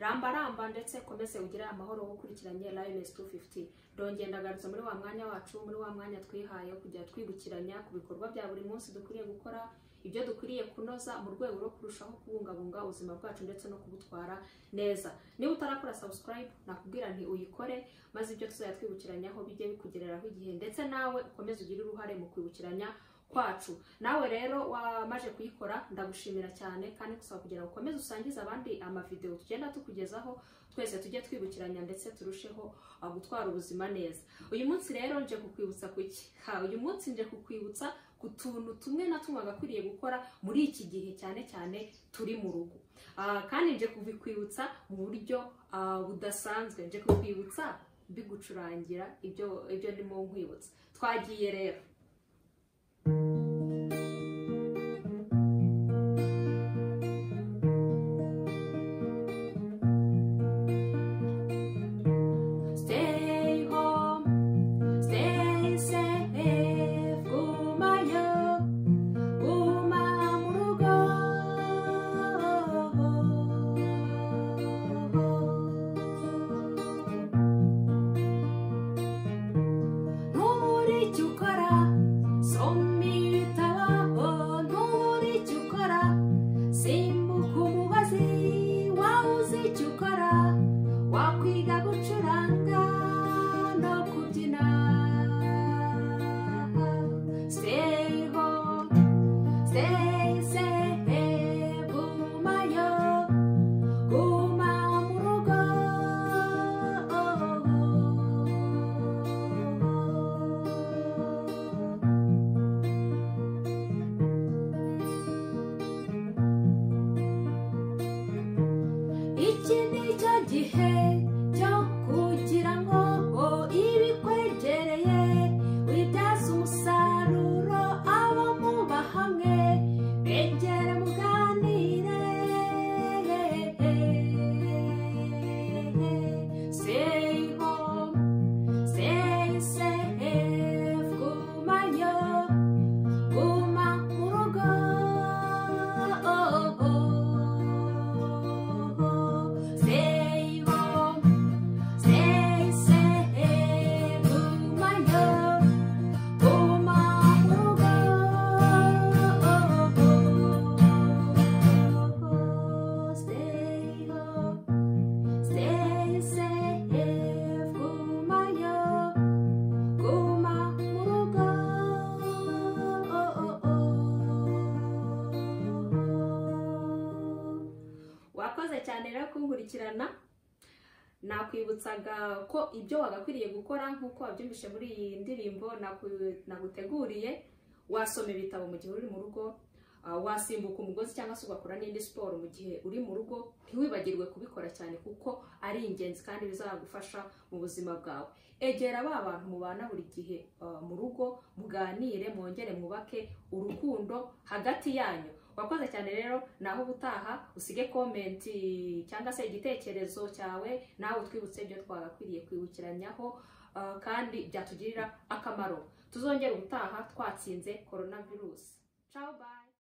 Ramba ramba ndetse komeze ugire amahoro gukurikiranye Lioness 250. Ndongera ndagarutse muri wa mwanya wacu, muri wa mwanya twihaye kujya twibukiranya ku bikorwa bya buri munsi dukwiriye gukora, ibyo dukwiriye kunoza mu rwego rwo kurushaho kubungabunga ubuzima bwacu ndetse no kubutwara neza. Niba utarakora subscribe, nakubwira nti uyikore, maze ibyo tuzajya twibukiranyaho bijye bikugereraho igihe, ndetse nawe ukomeze ugire uruhare mu kwibukiranya kwacu. Nawe rero wamaje kuyikora, ndagushimira cyane, kandi gusaba kugira ngo ukomeze usangize abandi amavideo tugenda tukugezaho, twese tujye twibukiranya ndetse turusheho gutwara ubuzima neza. Uyu munsi rero nje kukwibutsa kuki? Uyu munsi nje kukwibutsa ku tuntu tumwe na tumwe agakwiriye gukora muri iki gihe, cyane cyane turi mu rugo. Kandi nje kubikwibutsa mu buryo budasanzwe, nje kukwibutsa mbigucurangira ibyo ndimo nkwibutsa. Twagiye rero. Stay home, stay safe, gumayo, guma mu rugo. Ntubure icyo ukora, soma ibitabo, ntubure icyo ukora, simbuka umubazi, wabuze icyo ukora, wakwiga gucuranga no kubyina. Stay home, stay safe, gumayo, guma mu rugo. Iki ni cyo gihe cyo kugira ngo ibikwegereye wibyaze umusaruro, abo muba hamwe begere muganire. Stay home, stay safe, gumayo, guma mu rugo. Stay home, stay safe, gumayo, guma mu rugo. Stay home, stay safe, gumayo, guma mu rugo. Wakoze cyane rero kunkurikirana. Nakwibutsaga ko ibyo wagakwiriye gukora nk'uko wabyumvishe muri iyi ndirimbo naguteguriye, wasoma ibitabo mu gihe uri mu rugo, wasimbuka umugozi cyangwa se ugakora n'indi siporo mu gihe uri mu rugo. Ntiwibagirwe kubikora cyane kuko ari ingenzi kandi bizagufasha mu buzima bwawe. Egera ba bantu mubana buri gihe mu rugo, muganire, mwongere mwubake urukundo hagati yanyu. Wakoze cyane rero, naho ubutaha usige komenti cyangwa se igitekerezo cyawe, nawe utwibutse ibyo twagakwiriye kwibukiranyaho kandi byatugirira akamaro. Tuzongera ubutaha twatsinze coronavirus. Ciao, bye.